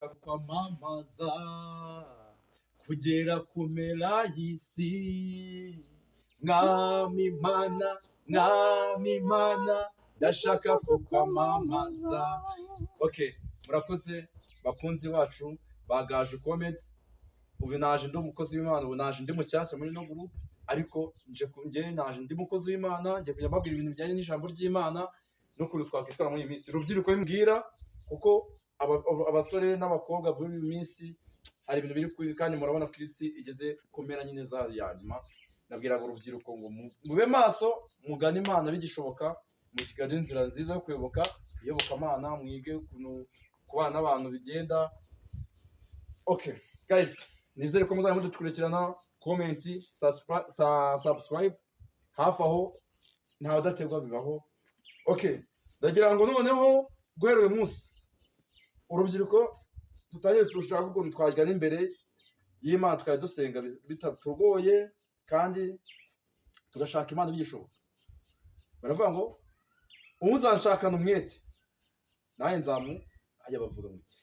Kwamamaza kugera ku mpera y'isi. Mwami Mana, Mwami Mana, ndashaka kukwamamaza. Okay, murakoze bakunzi bacu ba Gaju Comedy. Ubu naje ndi umukozi w'Imana, ubu naje ndi mushyashya muri no group, ariko nje njye naje ndi umukozi w'Imana, ngiye kujya mbabwira ibintu bijyanye n'ijambo ry'Imana n'ukuntu twakwitwara muri iyi minsi. Urubyiruko mbwira, kuko abasore n'abakobwa muri iyi minsi hari ibintu biri kuri, kandi murabona ko isi igeze ku mpera nyine za ya nyuma. Nabwiraga urubyiruko ngo mube maso, mugane Imana bigishoboka, mugane inzira nziza yo kuyoboka iyobokamana, mwige ukuntu kubana n'abantu bigenda. Okay guys, nizere ko muzajya mudukurikirana, comment, subscribe hafi aho, ntawe udategwa bibaho. Okay, ndagira ngo noneho guhera uyu munsi urubyiruko tutangire dushaka ukuntu twajyana imbere y'Imana, tukajya dusenga bitatugoye, kandi tugashaka Imana bigishoboka. Baravuga ngo uzanshakana umwete nanjye nzamu, ajya bavuga ngo iki?